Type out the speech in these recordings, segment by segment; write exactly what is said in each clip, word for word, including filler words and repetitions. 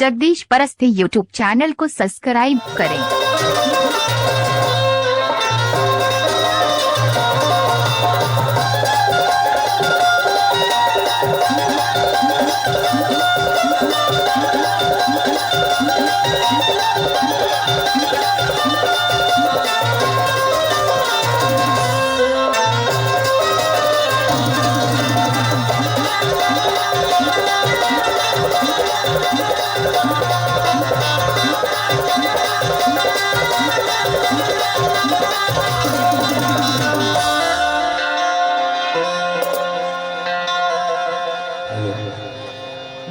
Jagdish Paraste YouTube channel को subscribe करें।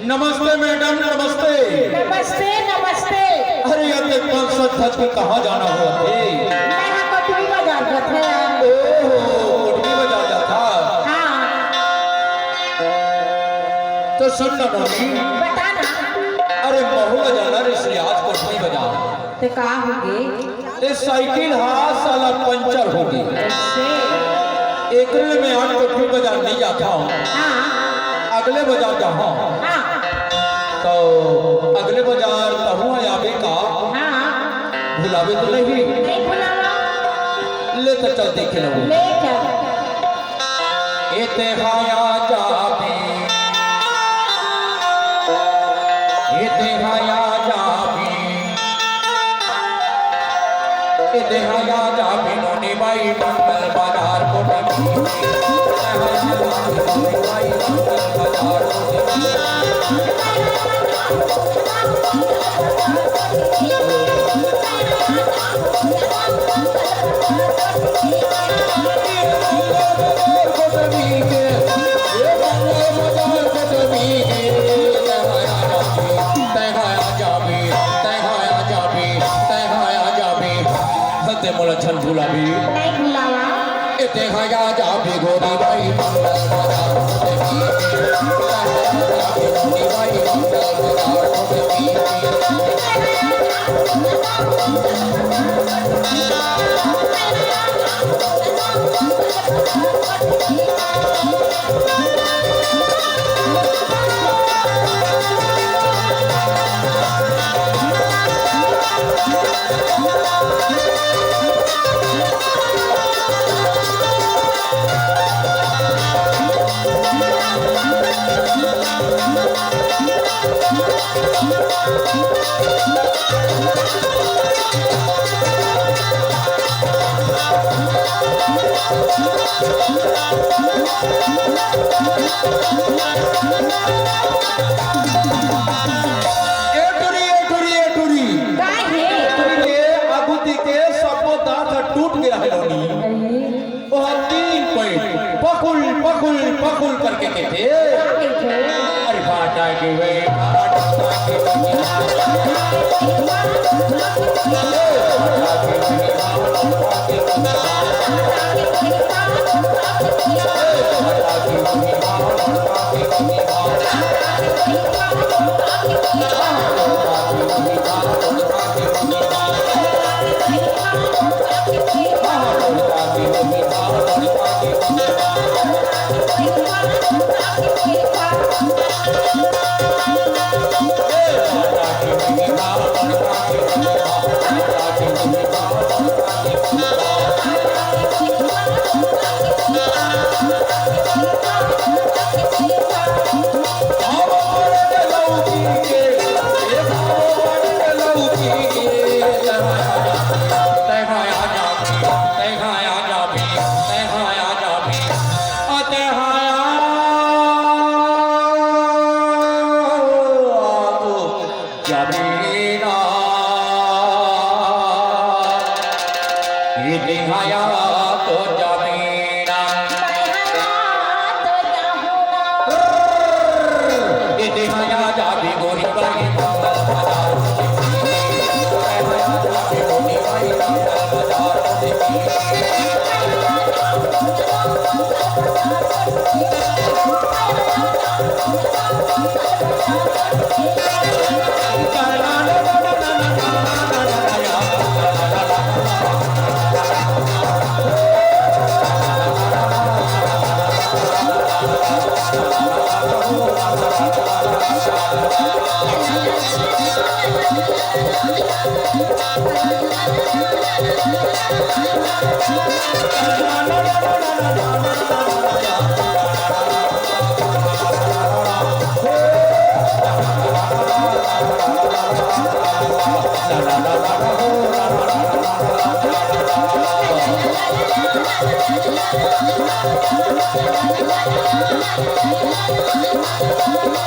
नमस्ते मैडम, नमस्ते। नमस्ते, नमस्ते। अरे, ये देख, पाँच सात धज के कहाँ जाना हुआ थे? मैं हा कोटमी बाजार जात हँव यार। ओहो, कोटमी बाजार जात हस। हाँ। तो सुन ना नोनी। बता ना। अरे, महूँ ला जाना रिहिस आज कोटमी बाजार। ते का होगे? ए साइकिल हा साला पंचर होगे। से? एकरे ले मैं आज कोटमी बाजार नइ जात हँव। हाँ। अगले बाजार जाहूँ। हाँ। तो अगले बाजार तहूँ आबे का? हाँ। भुलाबे तो नहीं? नहीं भुलावँव। ले तो चल देखे लहूँ। ले चल। ए तें हा आ जाबे, ए तें हा आ जाबे, ए तें हा आ जाबे नोनी बाई मंगल बाजार कोटमी। तें हा आ जाबे, तें हा आ जाबे, तें हा आ जाबे। तें मोला झन भुलाबे। नहीं भुलावँव। ए तें हा आ जाबे गोरी बाई मंगल बाजार कोटमी। तें हा आ जाबे गोरी बाई मंगल बाजार कोटमी। ए टुरी, ए टुरी, ए टुरी। का हे? ए टुरी के आगू ती के सबो दाँत ह टूट गे हे नोनी। अरे। ओह तीन पइत पकुल, पकुल, पकुल करके कहिथे। का कहिथे? अरे भाटा के वे, भाटा के वे।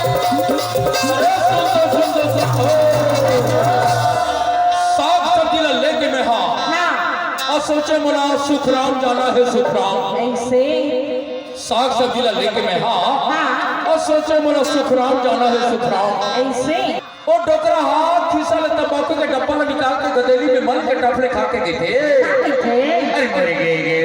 अरे सुन तो, सुन तो, सुन तो। साग सब्जी ला लेके मैं हा। हाँ। अउ सोचे मोला सुखराम जाना हे, सुखराम। ऐसे। साग सब्जी ला लेके मैं हा। हाँ। अउ सोचे मोला सुखराम जाना हे, सुखराम। ऐसे। ओ डोकरा हा खिसा ले तंबाकू के डब्बा ला निकाल के गदेली में मल के टप ले खा के गे थे। खा के गे थे। अरे मर गे गे।